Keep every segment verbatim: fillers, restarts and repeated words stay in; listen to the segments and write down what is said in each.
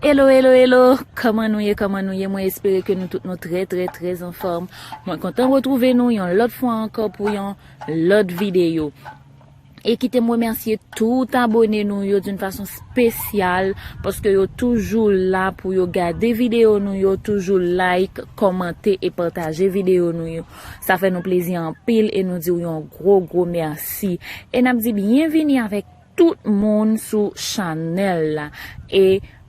Hello, hello, hello! Kòman nou ye? Kòman nou ye? Mwen espere ke nou tout nou trè, trè, trè anfòm. Mwen kontan retwouve nou yon lòt fwa ankò pou yon lòt videyo. E kite m remèsye tout abone nou yo d'une façon spéciale, paske yo toujou la pou yo gade videyo nou yo, toujou like, kòmante e pataje videyo nou yo. Sa fè nou plezi anpil e nou di w yon gwo, gwo mèsi. E n ap di byenvini avèk tout moun sou chanèl la. E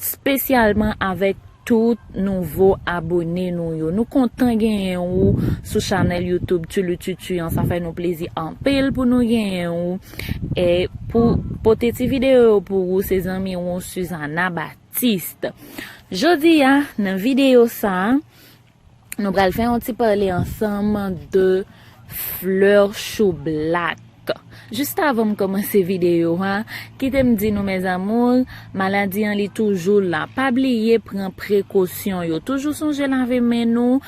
espesyalman avèk tout nouvo abone nou yo. Nou kontan genyen ou sou chanèl YouTube Tulututu an. Sa fè nou plezi anpil pou nou genyen ou. E pou pote ti videyo yo pou ou, se zanmi ou Suzana Baptiste. Jodi a, nan videyo sa a, nou pral fè yon ti pale ansanm de flè choublak. Jis avan m kòmanse videyo a, kite m di nou, mes amours, maladi an li toujou la. Pa bliye pran prekosyon yo. Toujou sonje lave men nou.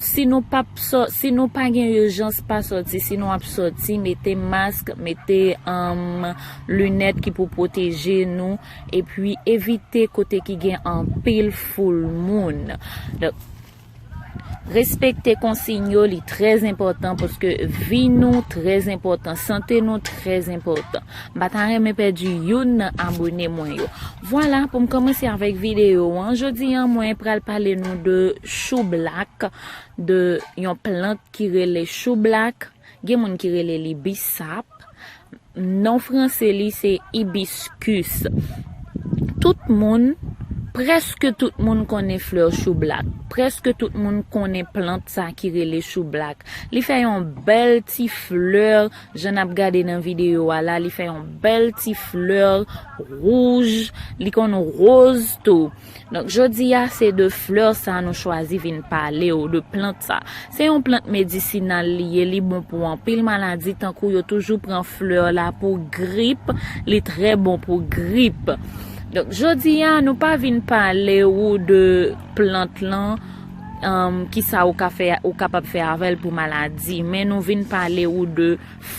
Si nou p ap sò-, si nou pa gen ijans, pa sòti. Si nou ap sòti, mete mask, mete, um, linèt ki pou pwoteje nou, epi evite kote ki gen anpil foul moun. Donk, respekte konsiy yo, li trè enpòtan paske vi nou trè enpòtan, sante nou trè enpòtan. M pa ta renmen pèdi youn nan abone mwen yo. Vwala, pou m kòmanse avèk videyo an, jodi an mwen pral pale nou de choublak, de yon plant ki rele choublak, gen moun ki rele li bisap. Non franse li se hibiscus. Tout moun, prèske tout moun konnen flè choublak. Prèske tout moun konnen plant sa ki rele choublak. Li fè yon bèl ti flè, jan n ap gade nan videyo a la, li fè yon bèl ti flè wouj, li konn woz tou. Donk, jodi a, se de flè sa nou chwazi vin pale w, de plant sa. Se yon plant medisinal li ye, li bon pou anpil maladi, tankou yo toujou pran flè la pou grip, li trè bon pou grip. Donk, jodi a, nou pa vin pale ou de plant lan, um, ki sa ou ka fè, ou kapab fè avè l pou maladi, men nou vin pale ou de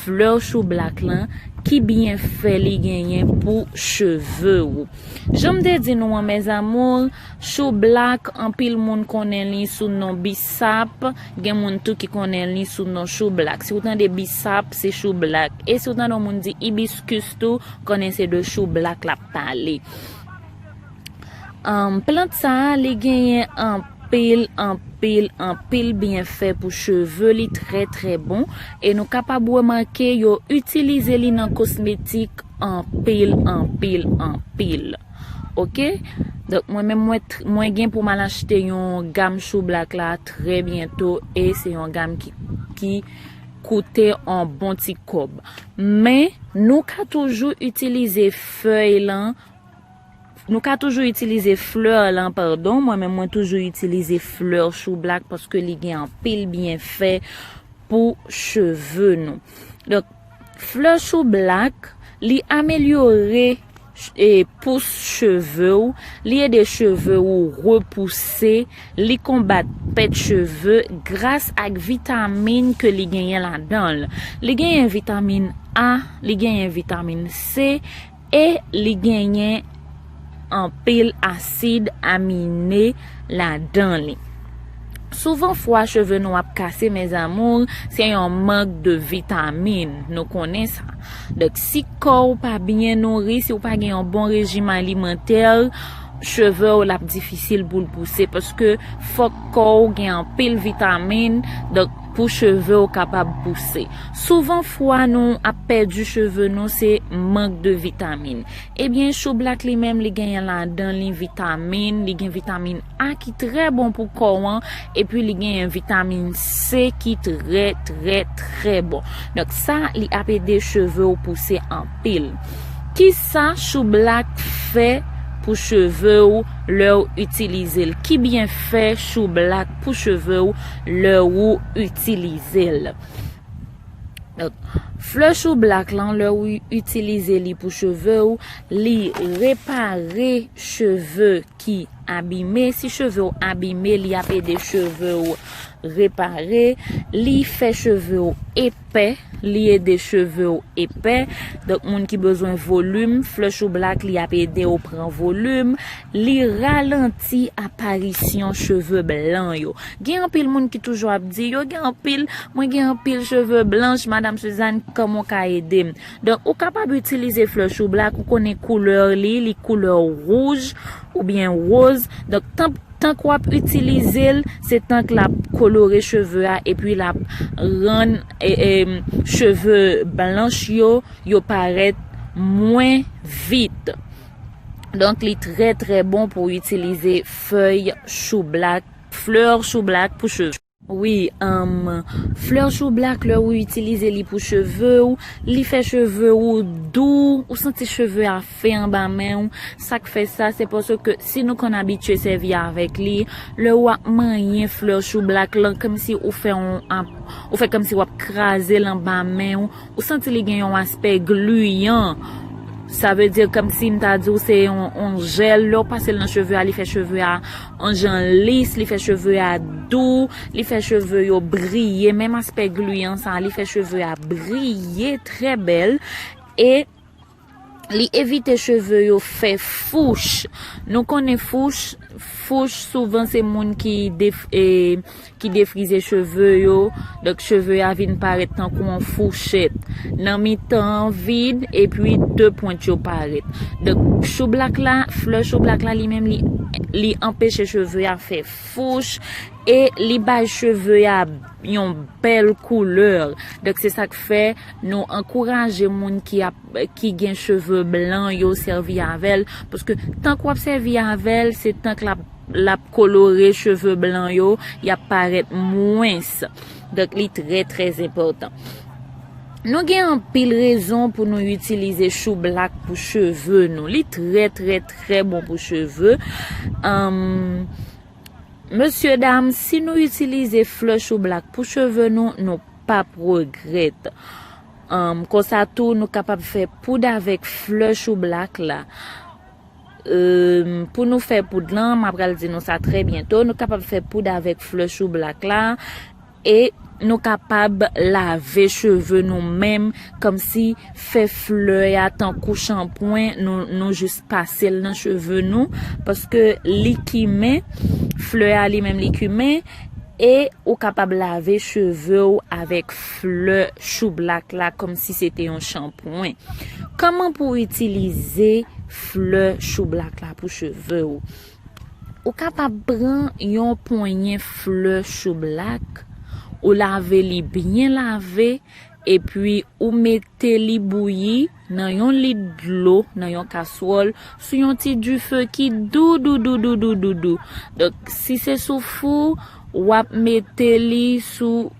flè choublak lan, ki byenfè li genyen pou cheve ou. Jan m te di nou an, mes amours, choublak, anpil moun konnen li sou non bisap, gen moun tou ki konnen li sou non choublak. Si w tande bisap, se choublak. E si w tande yon moun di hibiscus tou, konnen se de choublak l ap pale. Ahn, plant sa a, li genyen anpil, anpil, anpil byenfè pou cheve, li trè, trè bon. E nou kapab remake yo itilize li nan kosmetik anpil, anpil, anpil. Oke? Donk, mwen menm, mwen, tr-, mwen gen pou m al achte yon gam choublak la trè byento, e se yon gam ki, ki koute yon bon ti kòb. Men, nou ka toujou itilize fèy lan, nou ka toujou itilize flè lan, padon. Mwen menm, mwen toujou itilize flè choublak paske li gen anpil byenfè pou cheve nou. Donk, flè choublak, li amelyore ch-, e, pous cheve w, li ede cheve w repouse, li konbat pèt cheve gras ak vitamin ke li genyen ladan l. Li genyen vitamin A, li genyen vitamin C, e li genyen anpil asid amine ladan li. Souvan fwa cheve nou ap kase, mes amours, se yon mank de vitamin. Nou konnen sa. Donk, si kò w pa byen nouri, si w pa gen yon bon rejim alimantè, cheve w l ap difisil pou l pouse, paske fòk kò w gen anpil vitamin, donk, pou cheve w kapab pouse. Souvan fwa nou ap pèdi cheve nou, se mank de vitamin. Ebyen, choublak li menm, li genyen ladan li vitamin, li gen vitamin A ki trè bon pou kò w an, epi li genyen vitamin C ki trè, trè, trè bon. Donk, sa, li ap ede cheve w pouse anpil. Kisa choublak fè pou cheve w lè w itilize l? Ki byenfè choublak pou cheve w lè ou itilize l? Donk, flè choublak lan, lè ou itilize li pou cheve w, li repare cheve ki abime. Si cheve w abime, li ap ede cheve w repare. Li fè cheve w epè. Li ede cheve w epè. Donk, moun ki bezwen volim, flè choublak, li ap ede w pran volim. Li ralanti aparisyon cheve blan yo. Gen anpil moun ki toujou ap di, yo gen anpil, mwen gen anpil cheve blanch, Madam Suzanne, kòman w ka ede m? Donk, ou kapab itilize flè choublak, ou konnen koulè li, li koulè wouj oubyen woz. Donk, tan, tan k w ap itilize l, se tan k l ap kolore cheve a, epi l ap rann, e, e, cheve blanch yo, yo parèt mwen vit. Donk, li trè, trè bon pou w itilize fèy choublak, flè choublak pou cheve. Wi, um, flè choublak, lè ou itilize li pou cheve w, li fè cheve w dou, ou santi cheve a fen anba men w. Sa k fè sa, se paske si nou konn abitye sèvi avèk li, lè w ap manyen flè choublak lan, kòmsi ou fè yon, ap, ou fè kòmsi w ap kraze l anba men w, ou santi li gen yon aspè gliyan. Sa vle di kòmsi m ta di w se yon, yon jèl, lè w pase l nan cheve a, li fè cheve a yon jan lis, li fè cheve a dou, li fè cheve yo briye, menm aspè gliyan sa, li fè cheve a briye trè bèl, e li evite cheve yo fè fouch. Nou konnen fouch, fouch souvan se moun ki def-, e, ki defrize cheve yo, donk cheve a vin parèt tankou yon fouchèt. Nan mitan an vid, epi de pwent yo parèt. Donk, choublak la, flè choublak la, li menm, li, li anpeche cheve a fè fouch, e li bay cheve a yon bèl koulè. Donk, se sa k fè nou ankouraje moun ki ap, ki gen cheve blan yo sèvi avè l, paske tan k w ap sèvi avè l, se tan k l ap, l ap kolore cheve blan yo, y ap parèt mwens. Donk, li trè, trè enpòtan. Nou gen anpil rezon pou nou itilize choublak pou cheve nou. Li trè, trè, trè bon pou cheve. Anm, mesye dam, si nou itilize flè choublak pou cheve nou, nou p ap regrèt. Anm, konsa tou, nou kapab fè poud avèk flè choublak la. Em, pou nou fè poud lan, m ap pral di nou sa trè byento. Nou kapab fè poud avèk flè choublak la e nou kapab lave cheve nou menm, kòmsi fè flè a tankou chanpwen, nou, nou jis pase l nan cheve nou, paske li kimen, flè a li menm li kimen, e ou kapab lave cheve w avèk flè choublak la, kòmsi se te yon chanpwen. Kòman pou w itilize flè choublak la pou cheve w? Ou kapab pran yon ponyen flè choublak, ou lave li byen lave, epi ou mete li bouyi nan yon lit dlo, nan yon kaswòl, sou yon ti dife ki dou, dou, dou, dou, dou, dou, dou. Donk, si se sou fou, w ap mete li sou,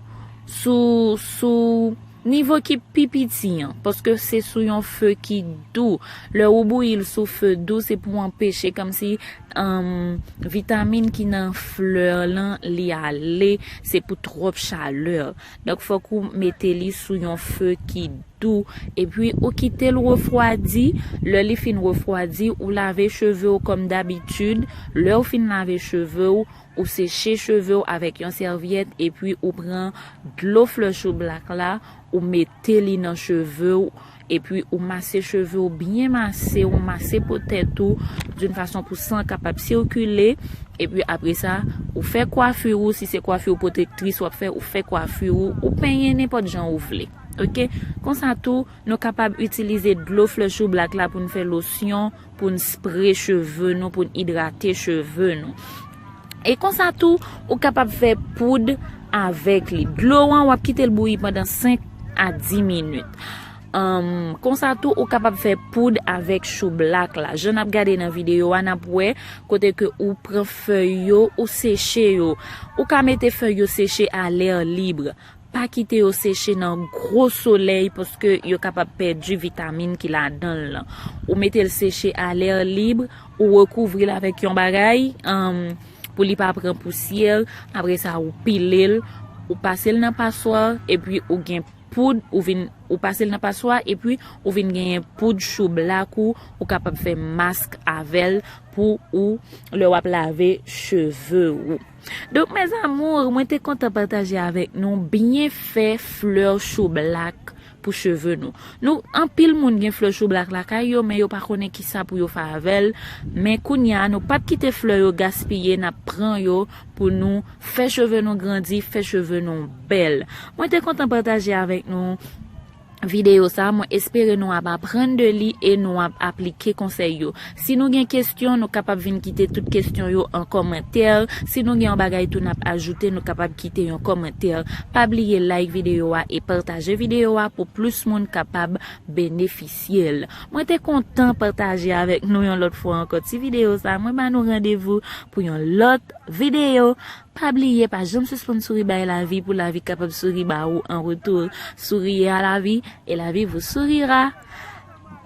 sou, sou nivo ki pi piti an, paske se sou yon fe ki dou. Lè ou bouyi l sou fe dou, se pou anpeche kòmsi, anm, vitamin ki nan flè lan, li ale, se pou twòp chalè. Donk, fòk ou mete li sou yon fe ki dou. Epi, ou kite l refwadi. Lè li fin refwadi, ou lave cheve w kòm dabitid. Lè ou fin lave cheve w, ou seche cheve w avèk yon sèvyèt, epi ou pran dlo flè choublak la, ou mete li nan cheve w, epi ou mase cheve w byen mase, ou mase po tèt ou, d'une façon pou san kapab sikile, epi apre sa, ou fè kwafi ou, si se kwafi pwotektris w ap fè, ou fè kwafi ou, ou penyen nenpòt jan ou vle. Oke? Konsa tou, nou kapab itilize dlo flè choublak la pou n fè losyon, pou n spre cheve nou, pou n idrate cheve nou. E konsa tou, ou kapab fè poud avèk li. Dlo an, w ap kite l bouyi pandan senk a dis minit. Anm, konsa tou, ou kapab fè poud avèk choublak la. Jan n ap gade nan videyo a, n ap wè kote ke ou pran fèy yo, ou seche yo. Ou ka mete fèy yo seche a lè lib. Pa kite yo seche nan gwo solèy, paske yo kapab pèdi vitamin ki ladan l lan. Ou mete l seche a lè lib, ou rekouvri l avèk yon bagay, anm, pou li pa pran pousyè. Apre sa, ou pile l, ou pase l nan paswa, epi ou gen poud, ou vin, ou pase l nan paswa, epi ou vin genyen poud choublak ou, ou kapab fè mask avè l pou ou, lè w ap lave cheve ou. Donk, mes amours, mwen te kontan pataje avèk nou byenfè flè choublak pou cheve nou. Nou, anpil moun gen flè choublak lakay yo, men yo pa konnen kisa pou yo fè avè l. Men kounye a, nou p ap kite flè yo gaspiye, n ap pran yo pou nou fè cheve nou grandi, fè cheve nou bèl. Mwen te kontan pataje avèk nou videyo sa, mwen espere nou ap aprann de li e nou ap aplike konsèy yo. Si nou gen kesyon, nou kapab vin kite tout kesyon yo an kòmantè. Si nou gen yon bagay tou n ap ajoute, nou kapab kite yon kòmantè. Pa bliye like videyo a e pataje videyo a pou plis moun kapab benefisye l. Mwen te kontan pataje avèk nou yon lòt fwa ankò ti videyo sa. Mwen ba nou randevou pou yon lòt videyo. Pa bliye, pa janm sispann souri bay lavi pou lavi kapab souri ba ou an retou. Souriez à la vie et la vie vous sourira.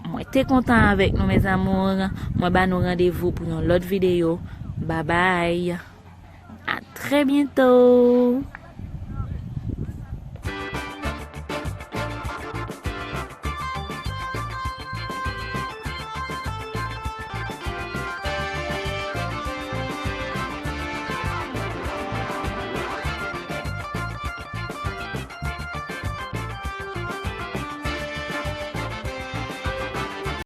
Mwen te kontan avèk nou, mes amours. Mwen ba nou randevou pou yon lòt videyo. Babay. À très bientôt.